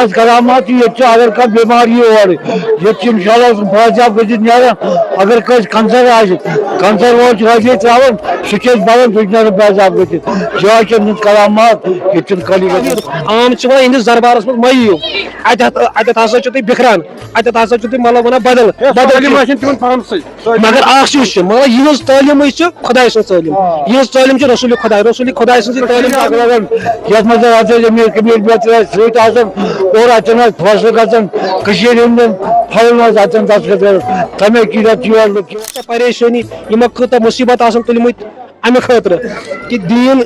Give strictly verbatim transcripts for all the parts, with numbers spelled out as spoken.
آز کرامات چھِ، ییٚتہِ چھِ اگر کانٛہہ بٮ۪مار یی اور، ییٚتہِ چھِ انشاءاللہ فٲضیاب گٔژھِتھ نیران۔ اگر کٲنٛسہِ کینسر آسہِ، کینسر وول چھُ حٲضی ترٛاوان، سُہ چھِ أسۍ بَران، سُہ چھُ نیران فٲضیاب گٔژھِتھ۔ یِہوٚے چھِ أمۍ سٕنٛز کرامات، ییٚتہِ چھِنہٕ خٲلی گژھان۔ عام چھِ وَنان، یِہِنٛدِس دربارَس منٛز مہ یِیِو، اَتہِ ہَتھ-، اَتٮ۪تھ ہسا چھُو تُہۍ بِکھران، اَتٮ۪تھ ہسا چھُو تُہۍ مطلب وَنان بدل، بدل تعلیٖم کینٛہہ۔ آسہِ تِمَن پانسٕے۔ مگر اکھ چیٖز چھُ، مگر یِہٕنٛز تعلیٖم چھِ خۄداے سٕنٛز تعلیٖم۔ آ۔ یِہٕنٛز تعلیٖم چھِ رسول خۄداے، رسول خۄداے سٕنٛزٕے تعلیٖم چھِ۔ اَکھ لَگان، یَتھ منٛز زَن حضرت امیر کبیر بیترِ آسہِ سۭتۍ آسان، اور اَتٮ۪ن آسہِ فٲصلہٕ گژھان کٔشیٖرِ ہٕنٛدٮ۪ن پھلن منٛز اَتٮ۪ن دستخط کران۔ تَمے کِنۍ چھِ یور لُکھ یِوان۔ پریشٲنی، یِمو کۭژاہ مُصیٖبت آسان تُلمٕتۍ اَمہِ خٲطرٕ کہِ دیٖن،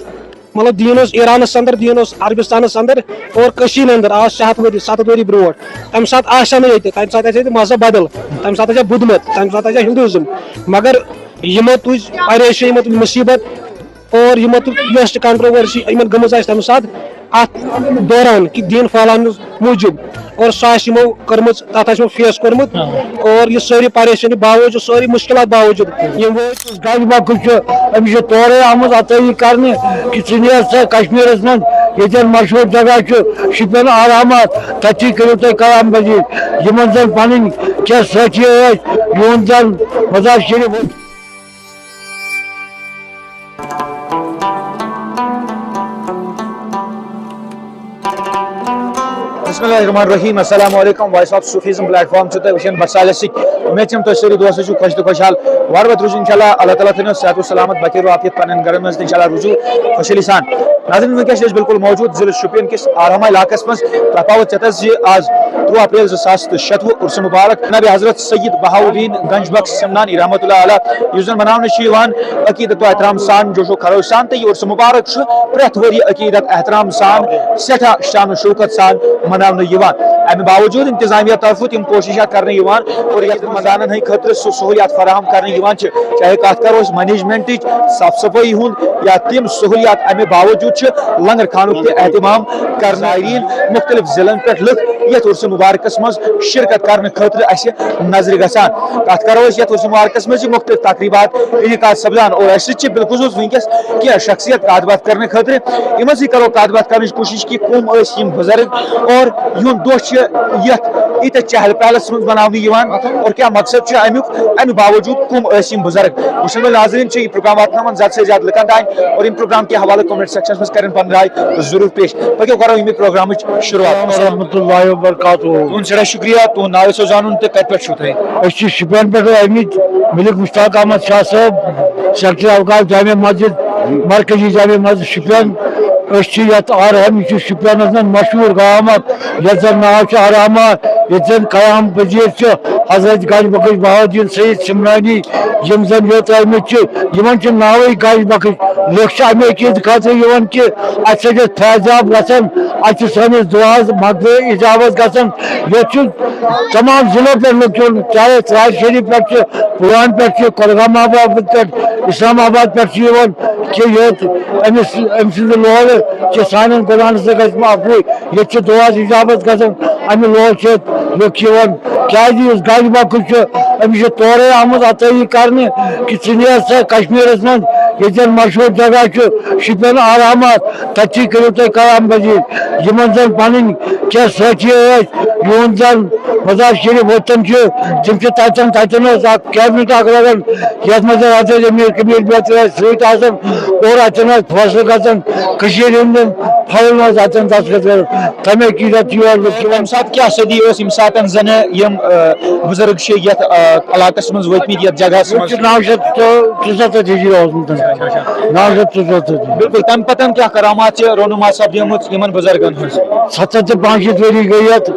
مطلب، دیٖن اوس ایرانَس اندر، دیٖن اوس عربستانَس اندر اور کٔشیٖرِ اندر آز شےٚ ہَتھ ؤری، سَتھ ہَتھ ؤری برونٛٹھ۔ تَمہِ ساتہٕ آسہِ ہا نہٕ ییٚتہِ، تَمہِ ساتہٕ آسہِ ہا ییٚتہِ مذہب بدل، تَمہِ ساتہٕ آسہِ ہا بُدھ مت، تَمہِ ساتہٕ آسہِ ہا ہندوٗازم۔ مگر یِمو تُج پریشٲنی، یِمو تُج مُصیٖبت اور یِمو تُج یۄس تہِ controversy یِمن گٔمٕژ آسہِ تَمہِ ساتہٕ اَتھ دوران کہِ دیٖن پھٔہلاونہٕ موٗجوٗب، اور سۄ آسہِ یِمو کٔرمٕژ، تَتھ آسہِ یِمو face کوٚرمُت، اور یہِ سٲری پریشٲنی باوجوٗد، سٲری مُشکِلات باوجوٗد یِم وٲتۍ۔ گنج بخش چھُ، أمِس چھِ تورے آمُت عطٲیی کرنہِ کہِ ژٕ نیر سا کشمیٖرس منٛز، ییٚتٮ۪ن مشہوٗر جگہ چھُ شُپین اہرامات، تَتہِ کٔرِو تُہۍ قیام پذیٖر۔ یِمن زن پنٕنۍ کینٛہہ سٲتھی ٲسۍ، یِہُنٛد زن مزار شریف اوس۔ بسم اللہ الرحمن الرحیم۔ السلام علیکم۔ وائس آف صوفیزم پلیٹ فارم چھُ تۄہہِ وٕچھان بسالس سۭتۍ۔ اُمید چھم تُہۍ سٲری دوست ٲسِو خۄش تہٕ خۄشحال۔ وارٕ وارٕ روٗزِو انشاءاللہ، اللہ تعالیٰ تھٲینو صحت و سلامت، بخیر و عافیت پننٮ۪ن گرن منٛز تہٕ انشاءاللہ روٗزِو خۄشحٲلی سان۔ ناظرین، وٕنکیٚس چھِ أسۍ بالکل موجود ضلع شُپین کِس آرہما علاقس منٛز۔ تۄہہِ پاوو ژےٚ تس زِ آز ترٛوُہ اپریل زٕ ساس تہٕ شَتوُہ عرس مبارک نبی حضرت سید بہاؤالدین گنج بخش سمنانی رحمۃ اللہ علیہ، یُس زن مناونہٕ چھُ یِوان عقیدت و احترام سان، جوش و خروش سان، تہٕ یہِ عرس مبارک چھُ پرٛٮ۪تھ ؤری عقیدت احترام سان، سٮ۪ٹھاہ شان و شوکت سان مناونہٕ یِوان۔ اَمہِ باوجوٗد انتظامیہ طرفہٕ تِم کوٗششہٕ کرنہٕ یِوان اور یَتھ منٛز زنانن ہٕنٛدِ خٲطرٕ سُہ سہوٗلیات فراہم کرنہٕ یِوان چھِ، چاہے کتھ کرو أسۍ مینجمنٹٕچ، صاف صفٲیی ہُنٛد یا تِم سہوٗلیات۔ اَمہِ باوجوٗد چھِ لنگر خانُک تہِ اہتمام کرنہٕ۔ زائرین مُختٔلِف ضلعن پٮ۪ٹھ لُکھ یَتھ عرس مبارکس منٛز شرکت کرنہٕ خٲطرٕ اَسہِ نظرِ گژھان۔ کتھ کرو أسۍ یتھ عرس مبارکس منٛز چھِ مختلف تقریبات انعقاد سپدان اور اسہِ سۭتۍ چھِ بالخصوص وٕنکیٚس کینٛہہ شخصیت کتھ باتھ کرنہٕ خٲطرٕ۔ یِمن سۭتۍ کرو کتھ باتھ کرنٕچ کوٗشش کہِ کٕم ٲسۍ یِم بُزرگ اور یِہُنٛد دۄہ چھُ یتھ ییٖتیٛاہ چہل پہلس منٛز مناونہٕ یِوان اور کیٛاہ مقصد چھُ امیُک، امہِ باوجوٗد کٕم ٲسۍ یِم بُزرگ۔ وٕچھن وٲلۍ ناظرین چھِ یہِ پروگرام واتناوان زیادٕ سے زیادٕ لُکن تام اور یِم پروگرام کہِ حوالہٕ کمنٹ سیکشنس منٛز کرن پنٕنۍ راے ضروٗر پیش۔ پتہٕ کرو ییٚمہِ پروگرامٕچ شروٗعات۔ السلام ورحمۃ اللہ وبرکاتہ۔ تُہُنٛد سٮ۪ٹھاہ شُکریہ، تُہُنٛد ناو یژھو زانُن تہٕ کتہِ پٮ۪ٹھ چھِو تُہۍ؟ أسۍ چھِ شُپین پٮ۪ٹھ آمٕتۍ، ملک مشتاق احمد شاہ صٲب، سیکرٹری اوقاف جامع مسجد، مرکزی جامع مسجد شُپین۔ أسۍ چھِ یتھ آرہم، یہِ چھُ شُپینس منٛز مشہوٗر گام اکھ، یتھ زن ناو چھُ آرہما، ییٚتہِ زن قیام پذیر چھُ حضرت گنج بخش بہاؤالدین سید سمنانی، یِم زن یوٚت آمٕتۍ چھِ، یِمن چھُ ناوٕے گنج بخش۔ لُکھ چھِ امہِ عقیدٕ خٲطرٕ یِوان کہِ اتہِ چھِ أسۍ فیض یاب گژھان، اتہِ چھِ سٲنِس دُعاہس مقبوٗل اجابت گژھان۔ ییٚتہِ چھُ تمام ضلعو پٮ۪ٹھ لُکھ یِوان، چاہے ژرارِ شریف پٮ۪ٹھ چھِ، پُلوامہِ پٮ۪ٹھ چھِ، کۄلگام آباد پٮ۪ٹھ، اسلام آباد پٮ۪ٹھ چھِ یِوان کہِ یوٚت أمِس، أمۍ سٕنٛدِ لولہٕ چھِ سانٮ۪ن قربانن سۭتۍ گژھِ مقبوٗل۔ ییٚتہِ چھِ دُعاہس اجابت گژھان، امہِ لولہٕ چھِ لُکھ یِوان۔ کیازِ یُس گنج بخش چھُ، أمِس چھِ تورے آمُت عطٲیی کرنہٕ کہِ ژٕ نیر سا کشمیٖرس منٛز، ییٚتٮ۪ن مشہوٗر جگہ چھُ شُپین آرامات، تَتہِ کٔرِو تُہۍ قیام پذیٖر۔ یِمن زَن پَنٕنۍ کینٛہہ سٲتھی ٲسۍ، یِہُنٛد زَن مزار شریف وطن چھُ، تِم چھِ تَتٮ۪ن، تَتٮ۪ن اوس اکھ کیبنٹ اکھ لگان، یَتھ منٛز زَن حضرت امیر کبیر بیترِ ٲسۍ سۭتۍ آسان اور اَتٮ۪ن ٲسۍ فٲصلہٕ گژھان کٔشیٖرِ ہٕنٛدٮ۪ن پھلن منٛز اَتٮ۪ن دستخط کران۔ تَمے کِنۍ یور لُکھ یِوان۔ تَمہِ ساتہٕ کیٛاہ صدی ٲس، ییٚمہِ ساتہٕ زَن یِم، آ، بُزرگ چھِ یَتھ، آ، علاقَس منٛز وٲتمٕتۍ، یَتھ جگہس منٛز؟ نَو شیٚتھ تہٕ ژُسَتتھ ہجری اوسمُت۔ نَو شیٚتھ ژُسَتتھ۔ بِلکُل، تَمہِ پَتہٕ کیٛاہ کرامات چھِ رونما سپدیمٕژ یِمن بُزرگن ہٕنٛز؟ ستتھ تہٕ پانٛژشیٖتھ ؤری گٔے یَتھ،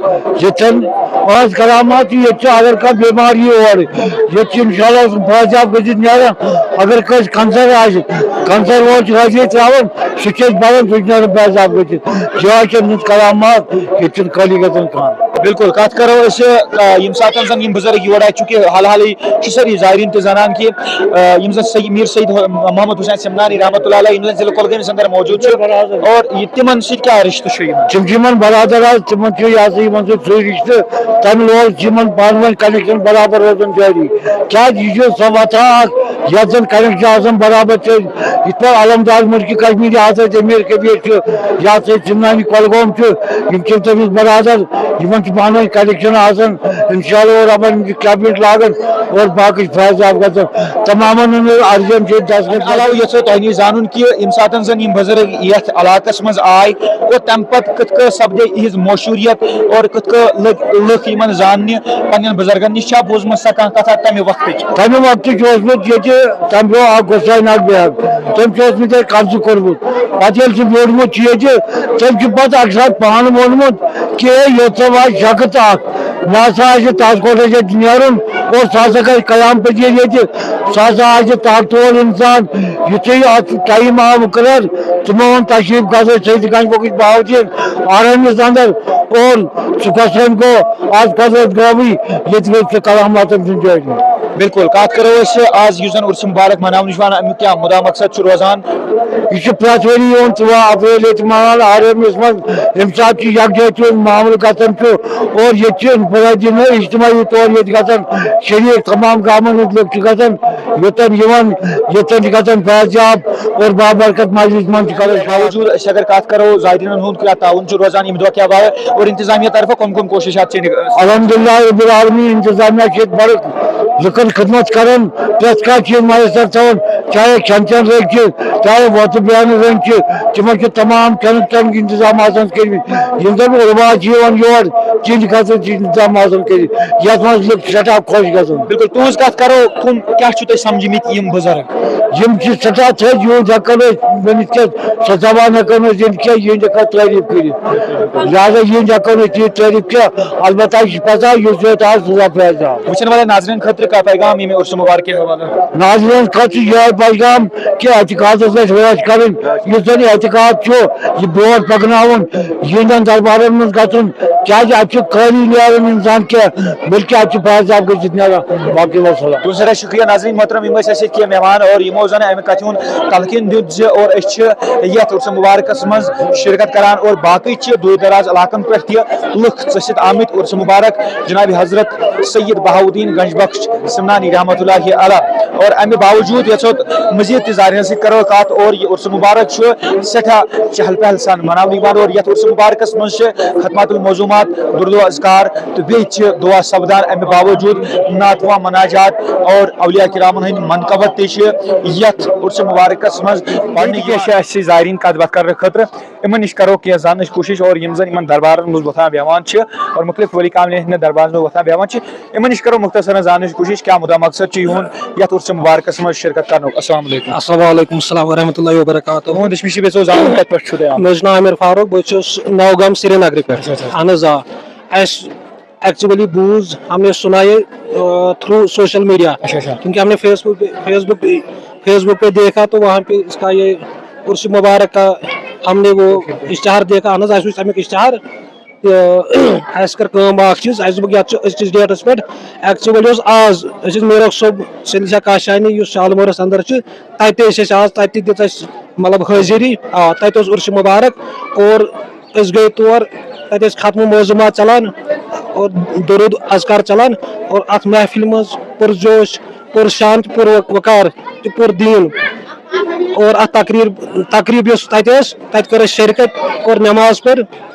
ییٚتٮ۪ن آز کرامات چھِ، ییٚتہِ چھُ اگر کانٛہہ بٮ۪مار یی اورٕ، ییٚتہِ چھُ اِنشاءاللہ فٲضیاب گٔژھِتھ نیران۔ اگر کٲنٛسہِ کینسر آسہِ، کینسر وول چھُ حٲضی ترٛاوان، سُہ چھِ أسۍ بَران، سُہ چھُ نیران فیض آباد کِتھ۔ یہِ حظ چھِ أمۍ سٕنٛز کرامات، ییٚتہِ چھُنہٕ خٲلی گژھان کانٛہہ۔ بِلکُل، کَتھ کَرو أسۍ، آ، ییٚمہِ ساتہٕ زَن یِم بُزرگ یور آے، چوٗنٛکہِ حال حالٕے چھِ سٲری زائرین تہِ زانان کہِ، آ، یِم زَن سید، میر سید محمد حسین سمنانی رحمتہ اللہ علیہ، یِم زَن ضلع کۄلگٲمِس اندر موجوٗد چھِ، اور یہِ تِمن سۭتۍ کیٛاہ رِشتہٕ چھُ یِمن؟ تِم چھِ یِمن برادر حظ، تِمن چھُ یہِ ہسا یِمن سۭتۍ سُے رِشتہٕ، تَمہِ لول چھِ یِمن پانہٕ ؤنۍ connection برابر روزان جٲری۔ کیٛازِ یہِ چھُ سۄ وَتھا اَکھ، یتھ زن کنیکشن چھِ آسان برابر چھِ، یِتھ پٲٹھۍ علمدار ملکہِ کشمیٖری آسان امیر کبیر چھُ، یا سا سمنانی کۄلگوم چھُ، یِم چھِ تٔمِس برادر، یِمن چھُ پانہٕ ؤنۍ کنیکشن آسان۔ انشاءاللہ اور ربن یِم چھِ کیبنٹ لاگان اور باقٕے چھِ فیض یاب گژھان۔ تمامن ہُنٛد عرض چھِ دستخط۔ علاوٕ یژھو تۄہہِ نِش زانُن کہِ ییٚمہِ ساتہٕ زن یِم بُزرگ یتھ علاقس منٛز آے اور تمہِ پتہٕ کِتھ کٔنۍ سپدے یِہنٛز مشہوٗریت اور کِتھ کٔنۍ لٔگۍ لُکھ یِمن زاننہِ پننٮ۪ن بُزرگن نِش، چھا بوٗزمٕژ سۄ کانٛہہ کتھا تمہِ وقتٕچ؟ تمہِ وقتٕچ اوسمُت ییٚتہِ تمہِ برونٛہہ اکھ گۄسٲے ناگ بیگ، تٔمۍ چھُ اوسمُت ییٚتہِ قبضہٕ کوٚرمُت۔ پتہٕ ییٚلہِ سُہ بیوٗٹھمُت چھُ ییٚتہِ، تٔمۍ چھُ پتہٕ اکہِ ساتہٕ پانہٕ ووٚنمُت کہِ ہے، یوٚت سا واتہِ شخص اکھ، مےٚ ہسا آسہِ تس کوٹھس ییٚتہِ نیرُن اور سُہ ہسا کرِ قیام پذیٖر ییٚتہِ۔ سُہ ہسا آسہِ طاقتور انسان۔ یُتھُے اتھ ٹایم آو مُقرر، تِمو ووٚن تشریف گژھو سید گنج بخش بہاؤالدین آرامس اندر اور سُہ گۄسٲنۍ گوٚو آز قۄدرت گوٚوٕے، ییٚتہِ گٔے سُہ کلام وطن سٕنٛدۍ جٲری۔ بِلکُل، کَتھ کَرو أسۍ آز یُس زَن عرس مبارک مَناونہٕ چھُ یِوان، اَمیُک کیٛاہ مُدامَقصد چھُ روزان؟ یہِ چھُ پرٛٮ۪تھ ؤری یِوان ژُوٚوُہ اپریل ییٚتہِ مَناونہٕ آرامس منٛز، ییٚمہِ ساتہٕ چھُ یکجہتی ہُنٛد معاملہٕ گژھان چھُ اور ییٚتہِ چھِ انفرادی نہٕ اجتماعی طور ییٚتہِ گژھان شریٖک، تمام گامَن ہٕنٛدۍ لُکھ چھِ گژھان یوٚتَن یِوان، ییٚتٮ۪ن چھِ گژھان فیض یاب اور بابرکت مجلس منٛز چھِ کران شرکت۔ باوجوٗد أسۍ اگر کَتھ کَرو زائرینَن ہُنٛد کیٛاہ تعاوُن چھُ روزان ییٚمہِ دۄہ کیٛاہ بھاوِ اور انتظامیہ طرفہٕ کٕم کٕم کوٗشِشات چھِ نِگ-، الحمدللہ رب العالمین، انتظامیہ چھِ ییٚتہِ بڑٕ لُکن خدمت کران، پرٛٮ۪تھ کانٛہہ چیٖز میسر تھاوان، چاہے کھٮ۪ن چٮ۪ن رٔنٛگۍ چھِ، چاہے وۄتھٕ بیٚہنہٕ رٔنٛگۍ چھِ، تِمن چھِ تمام کھٮ۪نہٕ چٮ۪نٕکۍ انتظام آسان کٔرمٕتۍ۔ یِم زن علماء چھِ یِوان یور، تِہنٛدِ خٲطرٕ چھِ انتظام آسان کٔرِتھ، یتھ منٛز لُکھ سٮ۪ٹھاہ خۄش گژھان۔ بِلکُل، تُہٕنٛز کَتھ کَرو، کٕم کیٛاہ چھِو تُہۍ سمجھمٕتۍ یِم بُزرگ؟ یِم چھِ سٮ۪ٹھاہ تھٔدۍ، یِہُنٛد ہٮ۪کو نہٕ أسۍ ؤنِتھ کینٛہہ، سۄ زبان ہٮ۪کو نہٕ أسۍ ؤنِتھ کینٛہہ، یِہِنٛدِ ہٮ۪کو تعریٖف کٔرِتھ۔ لہذا یِہِنٛدِ ہٮ۪کو نہٕ أسۍ تیٖژ تعریٖف کینٛہہ، البتہ یہِ چھِ پَتہ یُس ییٚتہِ آز سزا فیض آو۔ وٕچھن والٮ۪ن ناظریٖن خٲطرٕ کانٛہہ پیغام ییٚمہِ عرس مبارک کہِ حوالہٕ؟ ناظریٖن خٲطرٕ چھُ یِہوٚے پیغام کہِ اعتقادس گژھِ رٲچھ کَرٕنۍ، یُس زَن اعتقاد چھُ، یہِ برونٛٹھ پَکناوُن، یِہِنٛدٮ۪ن دربارن منٛز گژھُن، کیٛازِ اَتہِ چھُ قٲری نیران اِنسان کینٛہہ، بلکہِ اَتہِ چھُ فیض یاب گٔژھِتھ نیران۔ باقٕے وسلام۔ تُہُنٛد سٮ۪ٹھاہ شُکریہ ناظریٖن محترم، یِم ٲسۍ اَسہِ سۭتۍ کینٛہہ مہمان اور یِمو زَن اَمہِ کَتھِ ہُنٛد تلقیٖن دیُت زِ اور أسۍ چھِ یَتھ عرس مبارکس منٛز شرکت کران اور باقٕے چھِ دوٗر دراز علاقن پٮ۪ٹھ تہِ لُکھ ژٔسِتھ آمٕتۍ عرس مبارک جناب حضرت سید بہاؤالدین گنج بخش سمنانی رحمتہ اللہ علیہ۔ اور امہِ باوجود یژھو مزید تہِ زارین سۭتۍ کرو کتھ اور یہِ عرس مبارک چھُ سٮ۪ٹھاہ چہل پہل سان مناونہٕ یِوان اور یتھ عرس مبارکس منٛز چھِ ختمات المعظومات، درود و اذکار تہٕ بیٚیہِ چھِ دعا سپدان۔ امہِ باوجود نعت و مناجات اور اولیاء کرامن ہٕنٛدۍ منقبت تہِ چھِ یتھ عرس مبارکس منٛز پرنہٕ یِوان۔ کیٛاہ چھِ اَسہِ زارین کتھ باتھ کرنہٕ خٲطرٕ؟ یِمن نِش کرو کینٛہہ زاننٕچ کوٗشِش اور یِم زن یِمن دربارن منٛز وۄتھان بیٚہوان چھِ اور مُختٔلِف ولی کاملین ہٕنٛدٮ۪ن دربارن منٛز وۄتھان بیٚہوان چھِ، یِمن نِش کرو مُختصرن زاننٕچ کوٗشِش کیٛاہ مُدا مقصد چھُ یِہُنٛد یتھ عرس مبارکس منٛز شرکت کرنُک۔ السلام علیکم۔ السلام علیکم، السلام ورحمۃ اللہ وبرکاتہ۔ تُہُنٛد، أسۍ چھِ یژھان زانُن کتہِ پٮ۪ٹھ چھُو تُہۍ آمٕتۍ؟ مےٚ حظ چھُ ناو عامر فاروق، بہٕ چھُس نوگام سرینگرٕ پٮ۪ٹھ۔ اچھا، اچھا۔ اہن حظ، آ۔ اَسہِ ایکچولی بوٗز، ہم نے سنا یہ تھرو سوشل میڈیا، اچھا، اچھا۔ کیونکہ ہم نے Facebook, Facebook, Facebook پہ دیکھا تو وہاں پہ اس کا یہ عرس مبارک کا ہم نے وہ اشتہار دیکھا۔ اہن حظ، اَسہِ وٕچھ تَمیُک اشتہار۔ تہٕ اَسہِ کٔر کٲم اَکھ چیٖز، اَسہِ دوٚپُکھ یَتھ چھُ أزکِس ڈیٹَس پٮ۪ٹھ ایکچولی اوس آز، أسۍ ٲسۍ میٖرک صٲب سٔنِس یا کاشانی یُس شالمورَس اندر چھُ، تَتہِ ٲسۍ أسۍ آز، تَتہِ تہِ دِژ اَسہِ مطلب حٲضِری۔ آ، تَتہِ اوس عرس مبارک اور أسۍ گٔے تور، تَتہِ ٲسۍ ختمہٕ معظوٗمات چلان اور درود اذکار چلان اور اَتھ محفِلہِ منٛز پُرجوش، پُرشان تہٕ پُروقار تہٕ پُردیٖن اور اَتھ تقریٖر، تقریٖب یۄس تَتہِ ٲس، تَتہِ کٔر اَسہِ شرکت اور نماز پٔر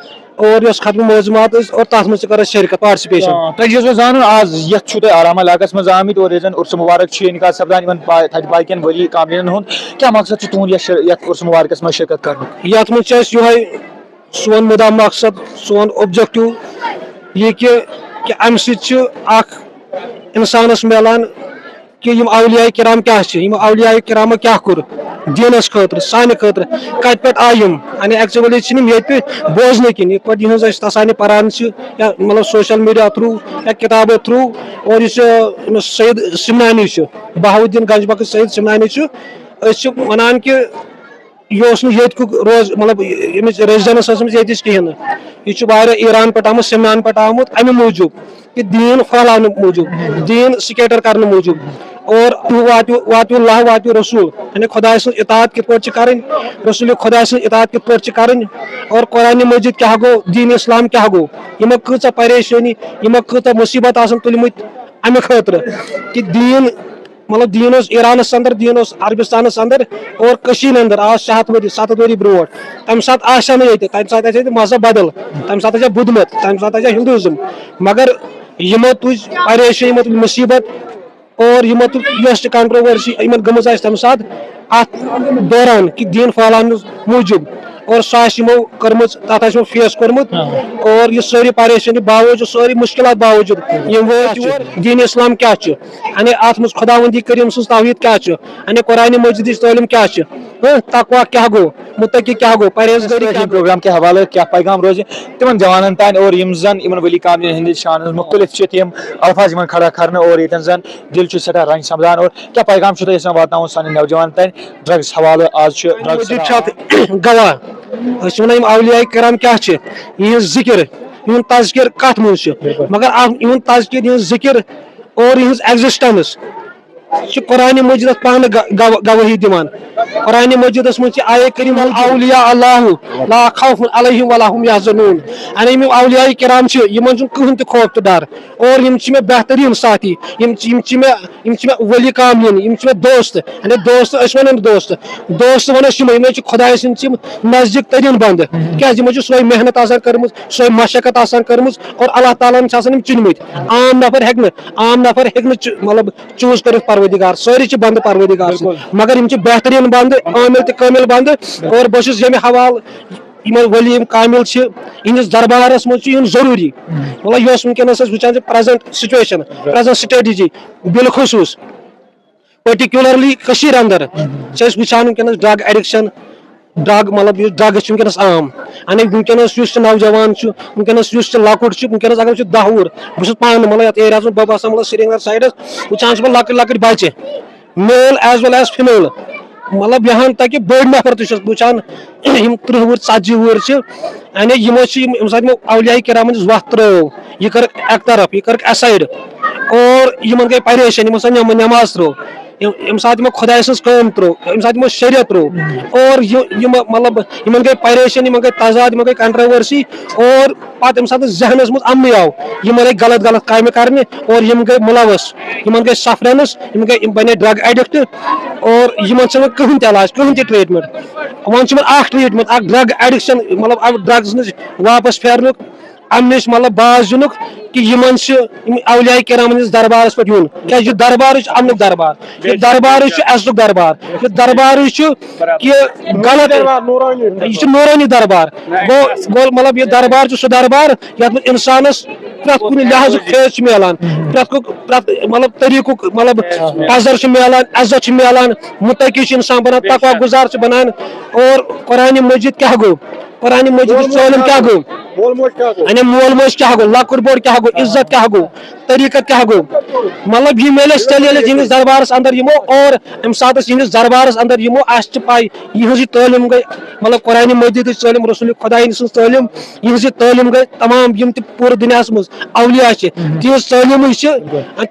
اور یۄس ختمہٕ معظوٗمات ٲسۍ اور تَتھ منٛز تہِ کٔر اَسہِ شرکت، پارٹسپیشن۔ آ، تۄہہِ چھُ یژھان زانُن، آز یَتھ چھُو تُہۍ آرام علاقَس منٛز آمٕتۍ اور ییٚتہِ زَن عرس مبارک چھُ انعقاد سپدان، یِمَن پا-، تَتہِ باقیَن ؤری کاملینَن ہُنٛد کیٛاہ مقصد چھُ تُہُنٛد یَتھ شر-، یَتھ عرس مبارکَس منٛز شرکت کرنُک؟ یَتھ منٛز چھُ اَسہِ یِہوٚے سون مُدا مقصد، سون اوبجیکٹو یہِ کہِ، کہِ اَمہِ سۭتۍ چھُ اکھ اِنسانَس میلان کہِ یِم اولیاء کرام کیٛاہ چھِ، یِم اولیاء کرامو کیٛاہ کوٚر دیٖنَس خٲطرٕ، سانہِ خٲطرٕ، کَتہِ پٮ۪ٹھ آیہِ یِم؟ یعنی ایکچولی چھِنہٕ یِم ییٚتہِ بوزنہٕ کِنۍ، یِتھ پٲٹھۍ یِہٕنٛز أسۍ تَسانہِ پَران چھِ، یا مطلب سوشل میڈیا تھرٛوٗ یا کِتابو تھرٛوٗ، اور یُس یہِ، أمِس سید سمنانی چھُ، بہاؤالدین گنج بخش سید سمنانی چھُ، أسۍ چھِ وَنان کہِ یہِ اوس نہٕ ییٚتہِ کُک روز، مطلب، ییٚمِچ ریزیڈنس ٲس أمِس ییٚتِچ کِہینۍ نہٕ۔ یہِ چھُ واریاہ ایران پٮ۪ٹھ آمُت، سمنان پٮ۪ٹھ آمُت، اَمہِ موٗجوٗب، یہِ دیٖن پھٔہلاونہٕ موٗجوٗب، دیٖن سکیٹر کرنہٕ موٗجوٗب۔ اور واتیو، واتیو اللہ، واتیو رسول، یعنی خۄداے سٕنٛز اطاعت کِتھ پٲٹھۍ چھِ کرٕنۍ، رسول خۄداے سٕنٛز اطاعت کِتھ پٲٹھۍ چھِ کرٕنۍ، اور قرآن مجید کیٛاہ گوٚو، دیٖن اسلام کیٛاہ گوٚو، یِمو کۭژاہ پریشٲنی، یِمو کۭژاہ مُصیبت آسن تُلمٕتۍ اَمہِ خٲطرٕ کہِ دیٖن مطلب دیٖن اوس ایرانس اندر، دیٖن اوس عربستانس اندر، اور کٔشیٖرِ اندر آز شےٚ ہتھ ؤری، ستھ ہتھ ؤری برونٛٹھ۔ تمہِ ساتہٕ آسہِ ہا نہٕ ییٚتہِ، تمہِ ساتہٕ آسہِ ہا ییٚتہِ مذہب بدل، تمہِ ساتہٕ آسہِ ہا بُدھ مت، تمہِ ساتہٕ آسہِ ہا ہندوازم۔ مگر یِمو تُج پریشٲنی، یِمو تُج مُصیبت، اور یِمو تُج یۄس تہِ controversy یِمن گٔمٕژ آسہِ تمہِ ساتہٕ اتھ دوران کہِ دیٖن پھٔہلاونہٕ موٗجوٗب، اور سۄ آسہِ یِمو کٔرمٕژ، تتھ آسہِ یِمو face کوٚرمُت، اور یہِ سٲری پریشٲنی باوجود، سٲری مُشکلات باوجود یِم وٲتۍ یور۔ دیٖن اسلام کیٛاہ چھُ؟ یعنی اتھ منٛز خداوندی کریم سٕنٛز توحید کیٛاہ چھُ؟ یعنی قرآن مجیدٕچ تعلیٖم کیٛاہ چھِ؟ ہاں، تقویٰ کیٛاہ گوٚو؟ متقی کیٛاہ گوٚو؟ پرہیزگٲری کیٛاہ گوٚو؟ پروگرام کہِ حوالہٕ کیٛاہ پیغام روزِ تِمن جوانن تانۍ، اور یِم زن یِمن ؤلی کاملین ہٕنٛدِ شانہٕ ہٕنٛز مُختٔلِف چھِ تِم الفاظ یِوان کھڑا کرنہٕ، اور ییٚتٮ۪ن زن دِل چھُ سٮ۪ٹھاہ رنج سپدان، اور کیٛاہ پیغام چھُو تُہۍ یژھان واتناوُن سانٮ۪ن نوجوانن تانۍ ڈرگس حوالہٕ؟ آز چھُ ڈرگس مجید چھُ اتھ گواہ۔ أسۍ چھِ ونان یِم اولیاء کرام کیٛاہ چھِ، یِہنٛز ذکر، یِہُنٛد تذکر کتھ منٛز چھُ؟ مگر اتھ، یِہُنٛد تذکر، یِہنٛز ذکر اور یِہنٛز existence چھِ قرآن مجیدس پانہٕ گا-، گوا-، گوٲہی دِوان۔ قرآن مجیدس منٛز چھِ آیے کریمہ، اولیاء اللہ لا خوف علیہم ولا هم یحزنون۔ یعنی یِم اولیاء کرام چھِ، یِمن چھُنہٕ کٕہٕنۍ تہِ خوف تہٕ ڈر۔ اور یِم چھِ مےٚ بہتریٖن ساتھی، یِم چھِ، یِم چھِ مےٚ، یِم چھِ مےٚ ؤلی کاملین، یِم چھِ مےٚ دوست۔ یعنی دوست، أسۍ ونو نہٕ دوست، دوست ونو أسۍ یِمے، یِمے چھِ خۄداے سٕنٛدۍ، یِم نزدیٖک تریٖن بندٕ۔ کیٛازِ یِمو چھِ سۄے محنت آسان کٔرمٕژ، سۄے مشقت آسان کٔرمٕژ، اور اللہ تعالیٰ ہن چھِ آسان یِم چُنمٕتۍ۔ عام نفر ہیٚکہِ نہٕ، عام نفر ہیٚکہِ نہٕ چُ-، مطلب، choose کٔرِتھ پروردگار، سٲری چھِ بندٕ پروردگار سٕنٛدۍ، مگر یِم چھِ بہتریٖن بندٕ، عامل تہٕ کٲمل بندٕ۔ اور بہٕ چھُس ییٚمہِ حوالہٕ یِمن ؤلی یِم کامل چھِ، یِہنٛدِس دربارس منٛز چھُ یُن ضروٗری۔ مطلب، یۄس وٕنکیٚنس أسۍ وٕچھان چھِ present situation، present strategy، بالخصوٗص particularly کٔشیٖرِ اندر چھِ أسۍ وٕچھان وٕنکیٚنس drug addiction، drug، مطلب، یُس drugs چھِ وٕنکیٚنس عام۔ یعنی وٕنکیٚنس یُس تہِ نوجوان چھُ، وٕنکیٚنس یُس تہِ لۄکُٹ چھُ، وٕنکیٚنس اگر وٕچھو دَہ وُہُر، بہٕ چھُس پانہٕ، مطلب، یتھ ایریاہس منٛز، بہٕ باسان، مطلب، سرینگر سایڈس وٕچھان چھُس بہٕ لۄکٕٹۍ لۄکٕٹۍ بچہِ، male as well as female، مطلب، یہان تک کہ بٔڑۍ نفر تہِ چھُس بہٕ وٕچھان، یِم تٕرٛہ وُہُر، ژتجی وُہُر چھِ، یعنی یِمو چھِ یِم، ییٚمہِ ساتہٕ یِمو اولیاء کرامن ہٕنٛز وتھ ترٲو، یہِ کٔرٕکھ اکہِ طرف، یہِ کٔرٕکھ aside، اور یِمن گٔے پریشٲنی، یِمو سۄ نٮ۪م-، نٮ۪ماز ترٲو، یِم-، ییٚمہِ ساتہٕ یِمو خۄداے سٕنٛز کٲم ترٲو، ییٚمہِ ساتہٕ یِمو شریعت ترٲو، اور یہِ، یِم، مطلب، یِمن گٔے پریشٲنی، یِمن گٔے تضاد، یِمن گٔے controversy، اور پتہٕ ییٚمہِ ساتہٕ ذہنس منٛز امنٕے آو، یِمن لٔگۍ غلط غلط کامہِ کرنہِ، اور یِم گٔے مُلوث، یِمن گٔے سفرنس، یِم گٔے، یِم بنے drug addict، اور یِمن چھُنہٕ کٕہٕنۍ تہِ علاج، کٕہٕنۍ تہِ treatment۔ وۄنۍ چھُ یِمن اکھ treatment، اکھ drug addiction، مطلب، اکھ drugs نِش واپس پھیرنُک، امہِ نِش، مطلب، باز یِنُک، کہِ یِمن چھِ یِم اولیاء کرامن ہٕنٛدِس دربارس پٮ۪ٹھ یُن، کیازِ یہِ دربارٕے چھُ امنُک دربار، یہِ دربارٕے چھُ عزتُک دربار، یہِ دربارٕے چھُ کہِ غلط، یہِ چھُ نورانی دربار۔ گوٚو، گوٚو، مطلب، یہِ دربار چھُ سُہ دربار یتھ منٛز انسانس پرٛٮ۪تھ کُنہِ لحاظُک فیض چھُ میلان، پرٛٮ۪تھ کُ-، پرٛٮ۪تھ، مطلب، طریٖقُک، مطلب، پزر چھُ میلان، عزت چھُ میلان، متقی چھُ انسان بنان، تقویٰ گُزار چھُ بنان۔ اور قرآن مجید کیٛاہ گوٚو؟ قرآن مجیدٕچ تعلیٖم کیٛاہ گوٚو؟ مول موج کیٛاہ گوٚو؟ یعنی مول موج کیٛاہ گوٚو؟ لۄکُٹ بوٚڑ کیٛاہ گوٚو؟ عزت کیٛاہ گوٚو؟ طریٖقت کیٛاہ گوٚو؟ مطلب، یہِ میلہِ اَسہِ تیٚلہِ، ییٚلہِ أسۍ یِہنٛدِس دربارس اندر یِمو، اور ییٚمہِ ساتہٕ أسۍ یِہنٛدِس دربارس اندر یِمو، اَسہِ چھِ پَے، یِہنٛز یہِ تعلیٖم گٔے، مطلب، قرآن مجیدٕچ تعلیٖم، رسول خۄدایہِ سٕنٛز تعلیٖم، یِہنٛز یہِ تعلیٖم گٔے تمام یِم تہِ پوٗرٕ دُنیاہس منٛز اولیاء چھِ، تِہنٛز تعلیٖمٕے چھِ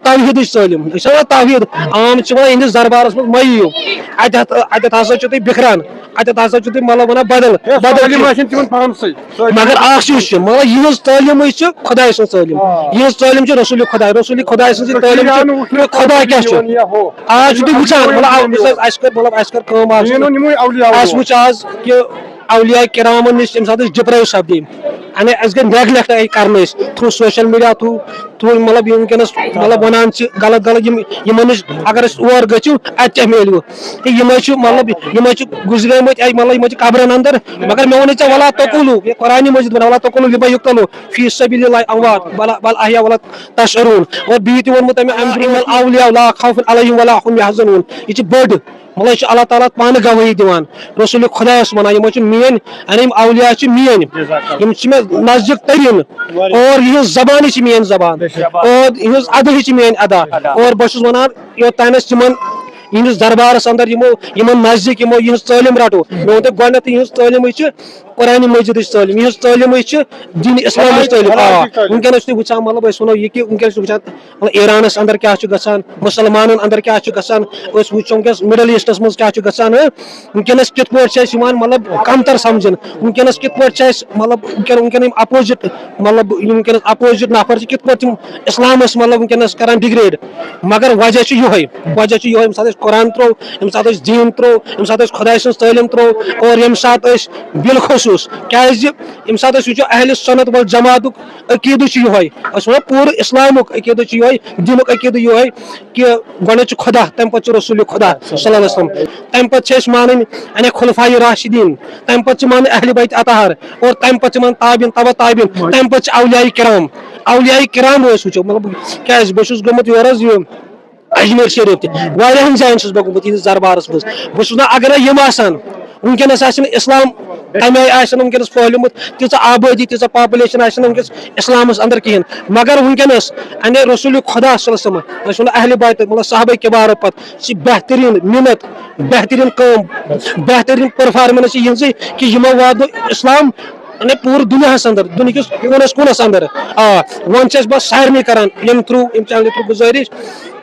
توحیٖدٕچ تعلیٖم۔ أسۍ چھِ وَنان توحیٖد، عام چھِ وَنان، یِہنٛدِس دربارس منٛز مہ یِیِو، اَتٮ۪تھ، اَتٮ۪تھ ہسا چھِو تُہۍ بِکھران، اَتٮ۪تھ ہسا چھِو تُہۍ، مطلب، وَنان بدل، بدل تعلیٖم چیٖز۔ آسن تِمن پانسٕے۔ مگر اکھ چیٖز چھُ، مطلب، یِہنٛز تعلیٖمٕے چھِ خۄداے سٕنٛز تعلیٖم، یِہنٛز تعلیٖم چھِ رسول خۄداے، رسول خۄداے سٕنٛز یہِ تعلیٖم چھِ، خۄدا کیٛاہ چھُ؟ آز چھِ تُہۍ وٕچھان، مطلب، آ، یُس اَسہِ، اَسہِ کٔر، مطلب، اَسہِ کٔر کٲم آز، اَسہِ وٕچھ آز کہِ اولیاء کرامن نِش ییٚمہِ ساتہٕ أسۍ deprive سپدے، یعنی اَسہِ گٔے neglect کرنہٕ أسۍ through social media، through، through، مطلب، یِم وٕنکیٚنس، مطلب، وَنان چھِ غلط غلط، یِم، یِمن نِش اگر أسۍ اور گٔژھِو، اَتہِ کیٛاہ میلوٕ؟ تہٕ یِمے چھِ، مطلب، یِمے چھِ گُزریمٕتۍ، اَتہِ، مطلب، یِمے چھِ قبرن اندر۔ مگر مےٚ ووٚنُے ژےٚ، ولا تقولوا، یہِ قرآنِ مجید ووٚن، ولا تقولوا لمن يقتل في سبيل الله اموات بل بل احياء ولا تشعرون۔ اور بیٚیہِ تہِ ووٚنمُت أمۍ، أمۍ، إن الاولياء لا خوف عليهم ولا هم يحزنون۔ یہِ چھِ بٔڑ، مطلب، یہِ چھُ اللہ تعالیٰ پانہٕ گوٲہی دِوان۔ رسول خۄدایَس وَنان، یِمو چھِ میٲنۍ، یعنی یِم اولیاء چھِ میٲنۍ، یِم چھِ مےٚ نزدیٖک تریٖن، اور یِہٕنٛز زبانٕے چھِ میٲنۍ زبان، اور یِہٕنٛز ادہٕے چھِ میٲنۍ ادا۔ اور بہٕ چھُس وَنان، یوٚتانۍ أسۍ تِمن یِہنٛدِس دربارس اندر یِمو، یِمن نزدیٖک یِمو یِہنٛز تعلیٖم رٹو۔ مےٚ ووٚن تۄہہِ گۄڈٕنٮ۪تھٕے، یِہنٛز تعلیٖم چھِ قرآن مجیدٕچ تعلیٖم، یِہنٛز تعلیٖم چھِ دین اسلامٕچ تعلیٖم۔ آ، وٕنکیٚنس چھِ وٕچھان، مطلب، أسۍ وَنو یہِ کہِ وٕنکیٚنس چھِ وٕچھان، مطلب، ایرانس اندر کیٛاہ چھُ گژھان، مُسلمانن اندر کیٛاہ چھُ گژھان، أسۍ وٕچھو وٕنکیٚنس مڈل ایسٹس منٛز کیٛاہ چھُ گژھان، ہاں؟ وٕنکیٚنس کِتھ پٲٹھۍ چھِ اَسہِ یِوان، مطلب، کمتر سمجھنہٕ؟ وٕنکیٚنس کِتھ پٲٹھۍ چھِ اَسہِ، مطلب، وٕنکیٚن، وٕنکیٚن یِم اپوزٹ، مطلب، یِم وٕنکیٚنس اپوزٹ نفر چھِ، کِتھ پٲٹھۍ تِم اسلامس، مطلب، وٕنکیٚنس کران ڈِگریڈ؟ مگر وجہ چھُ یِہوٚے، وجہ چھُ یِہوٚے، ییٚمہِ ساتہٕ أسۍ قرآن ترٛوو، ییٚمہِ ساتہٕ أسۍ دیٖن ترٛوو، ییٚمہِ ساتہٕ أسۍ خۄداے سٕنٛز تعلیٖم ترٛوو، اور ییٚمہِ ساتہٕ أسۍ بالخصوٗص، کیٛازِ ییٚمہِ ساتہٕ أسۍ وٕچھو اہل سنت والجماعتُک عقیٖدٕ چھُ یِہوٚے، أسۍ وَنو پوٗرٕ اسلامُک عقیٖدٕ چھُ یِہوٚے، دیٖنُک عقیٖدٕ یِہوٚے کہِ گۄڈٕنٮ۪تھ چھُ خۄدا، تَمہِ پَتہٕ چھُ رسول خۄدا صلی اللہ علیہ وسلم، تَمہِ پَتہٕ چھِ أسۍ مانٕنۍ یعنی خلفاء راشدیٖن، تَمہِ پَتہٕ چھِ مانٕنۍ اہل بیت اطہر، اور تَمہِ پَتہٕ چھِ مانٕنۍ تابعین، تبع تابعین، تَمہِ پَتہٕ چھِ اولیاء کرام، اولیاء کرام أسۍ وٕچھو، مطلب، کیٛازِ بہٕ چھُس گوٚمُت یورٕ حظ یہِ اجمیر شریف تہِ، واریاہن جاین چھُس بہٕ گوٚمُت یِہنٛدِس دربارس منٛز۔ بہٕ چھُس ونان، اگر نہٕ یِم آسن، وٕنکیٚنس آسہِ نہٕ اسلام تمہِ آیہِ آسہِ نہٕ وٕنکیٚنس پھٔہلیومُت، تیٖژاہ آبٲدی، تیٖژاہ پاپولیشن آسہِ نہٕ وٕنکیٚنس اسلامس اندر کِہینۍ۔ مگر وٕنکیٚنس انے رسول خدا صلی اللہ علیہ وسلم، أسۍ ونو اہل بیت، مطلب، صحابہ کبارو پتہٕ چھِ بہترین محنت، بہترین کٲم، بہترین پرفارمنس چھِ یِہنٛزٕے کہِ یِمو واتنو اسلام یعنی پوٗرٕ دُنیاہَس اندر، دُنیاہکِس کوٗنَس کوٗنَس اندر۔ آ، وۄنۍ چھِ أسۍ بس سارنٕے کران ییٚمہِ through، ییٚمہِ channel through گُزٲرِش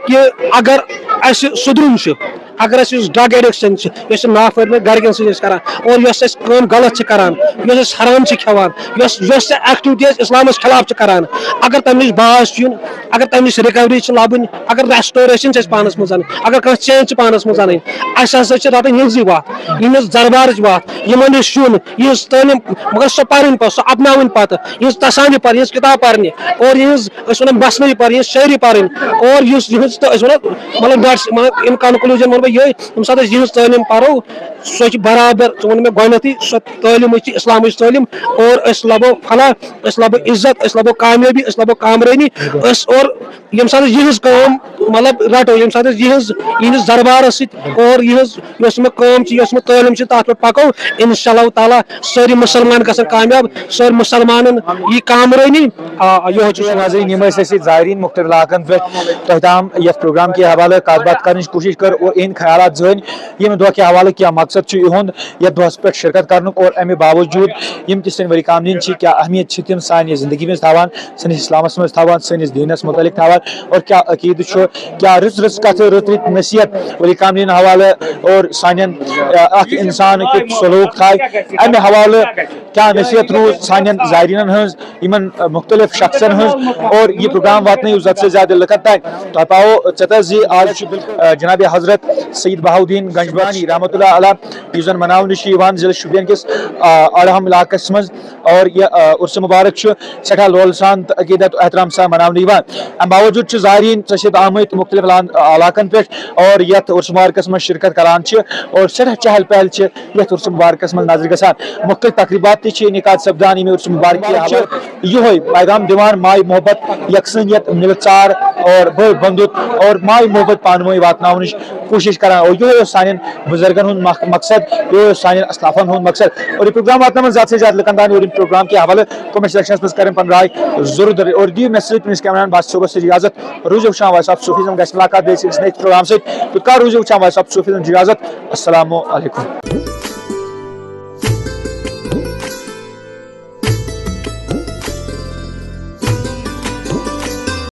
کہِ اگر اَسہِ سُدرُن چھُ، اگر اَسہِ یُس drug addiction چھِ، یۄس یہِ نافرمٲنی گرِکٮ۪ن سۭتۍ أسۍ کران، اور یۄس اَسہِ کٲم غلط چھِ کران، یۄس أسۍ حرام چھِ کھٮ۪وان، یۄس، یۄس تہِ activity أسۍ اِسلامَس خلاف چھِ کران، اگر تَمہِ نِش باز چھُ یُن، اگر تَمہِ نِش recovery چھِ لَبٕنۍ، اگر restoration چھِ اَسہِ پانَس منٛز اَنٕنۍ، اگر کانٛہہ change چھِ پانَس منٛز اَنٕنۍ، اَسہِ ہسا چھِ رَٹٕنۍ یِہٕنٛزٕے وَتھ، یِہٕنٛز دربارٕچ وَتھ، یِمَن نِش یُن، یِہٕنٛز تعلیٖم، مگر سۄ پَرٕنۍ پَتہٕ، سۄ اَپناوٕنۍ پَتہٕ، یِہٕنٛز تصانیف پَرٕنۍ، یِہٕنٛز کِتاب پَرنہِ، اور یِہٕنٛز، أسۍ وَنو، مثنوی پَرٕنۍ، یِہٕنٛز شٲعری پَرٕنۍ، اور یُس یِہٕنٛز تہٕ أسۍ وَنو، مطلب، نوٹس، مطلب، in conclusion وَنہٕ بہٕ یِہوٚے، ییٚمہِ ساتہٕ أسۍ یِہٕنٛز تعلیٖم پَرو، سۄ چھِ برابر، ژٕ ووٚن مےٚ گۄڈٕنٮ۪تھٕے، سۄ تعلیٖم چھِ اِسلامٕچ تعلیٖم، اور أسۍ لَبو فلاح، أسۍ لَبو عزت، أسۍ لَبو کامیٲبی، أسۍ لَبو کامرٲنی، أسۍ اور ییٚمہِ ساتہٕ أسۍ یِہٕنٛز کٲم، مطلب، رَٹو، ییٚمہِ ساتہٕ أسۍ یِہٕنٛز، یِہِنٛدِس دربارَس سۭتۍ اور یِہٕنٛز یۄس مےٚ کٲم چھِ، یۄس مےٚ تعلیٖم چھِ، تَتھ پٮ۪ٹھ پَکو، اِنشاء اللہ تعالیٰ سٲری مُسلمان گژھن کامیاب، سٲری مُسلمانَن یی کامرٲنی۔ آ، یِہوٚے چھُ۔ ناظریٖن، یِم ٲسۍ اَسہِ ییٚتہِ زائرین مُختلف علاقَن پٮ۪ٹھ تۄہہِ تام یَتھ پروگرام کہِ حوالہٕ کَتھ باتھ کَرنٕچ کوٗشِش کٔر اور یِہِنٛدۍ خیالات زٲنۍ ییٚمہِ دۄہ کہِ حوالہٕ کیٛاہ مقصد چھُ یِہُنٛد یَتھ دۄہَس پٮ۪ٹھ شرکت کَرنُک اور اَمہِ باوجوٗد یِم تہِ سٲنۍ ؤلی کامرین چھِ، کیٛاہ اہمیت چھِ تِم سانہِ زندگی منٛز تھاوان، سٲنِس اِسلامَس منٛز تھاوان، سٲنِس دیٖنَس مُتعلِق تھاوان اور کیٛاہ عقیٖدٕ چھُ، کیٛاہ رٕژ رٕژ کَتھٕ، رٕتۍ رٕتۍ نصیحت ؤلی کامرین حوالہٕ اور سانٮ۪ن، آ، اَکھ اِنسان کیُتھ سلوٗک تھایہِ، اَمہِ حوالہٕ کیٛاہ نصیحت روٗز سانٮ۪ن زائرینَن ہٕنٛز، یِمَن، آ، مُختلف شخصن ہٕنٛز اور یہِ پروگرام واتنٲیِو زیادٕ سے زیادٕ لُکَن تام۔ تۄہہِ پاوو ژےٚ تہٕ زِ آز چھُ، آ، جناب حضرت سید بہاؤالدین گنجبانی رحمۃ اللہ علیہ یُس زَن مناونہٕ چھُ یِوان ضلع شُپین کِس، آ، اڈہم علاقَس منٛز اور یہِ، آ، عرس مبارک چھُ سٮ۪ٹھاہ لولہٕ سان تہٕ عقیدت و احترام سان مناونہٕ یِوان۔ اَمہِ باوجوٗد چھِ زائرین ژےٚ سۭتۍ آمٕتۍ مُختلف علا-، علاقَن پٮ۪ٹھ اور یَتھ عرس مبارکَس منٛز شرکت کران چھِ اور سٮ۪ٹھاہ چہل پہل چھِ یَتھ عرس مبارکَس منٛز نظرِ گژھان۔ مُختلف تقریٖبات تہِ چھِ انعقاد سپدان ییٚمہِ عرس مبارک کہِ حوالہٕ یِہوٚے پیغام دِوان، ماے محبت، یکسانیت، مِلہٕ ژار اور بھٲے بندُت اور ماے محبت پانہٕ ؤنۍ واتناونٕچ کوٗشِش کران۔ اور یِہوٚے اوس سانٮ۪ن بُزرگن ہُنٛد مق-، مقصد، یِہوٚے اوس سانٮ۪ن اسلافن ہُنٛد مقصد۔ اور یہِ پروگرام واتناوان زیادٕ سے زیادٕ لُکن تام، اور ییٚمہِ پروگرام کہِ حوالہٕ comment sectionس منٛز کٔرِن پنٕنۍ راے ضروٗر درٕج۔ اور دِیِو مےٚ سۭتۍ پنٛنِس cameraman باسط صٲبس سۭتۍ اجازت۔ روٗزِو وٕچھان Voice of Sufism، گژھِ مُلاقات بیٚیہِ أکِس نٔوِس پروگرام سۭتۍ۔ تہٕ کر روٗزِو وٕچھان Voice of Sufism، اجازت۔ السلام علیکم۔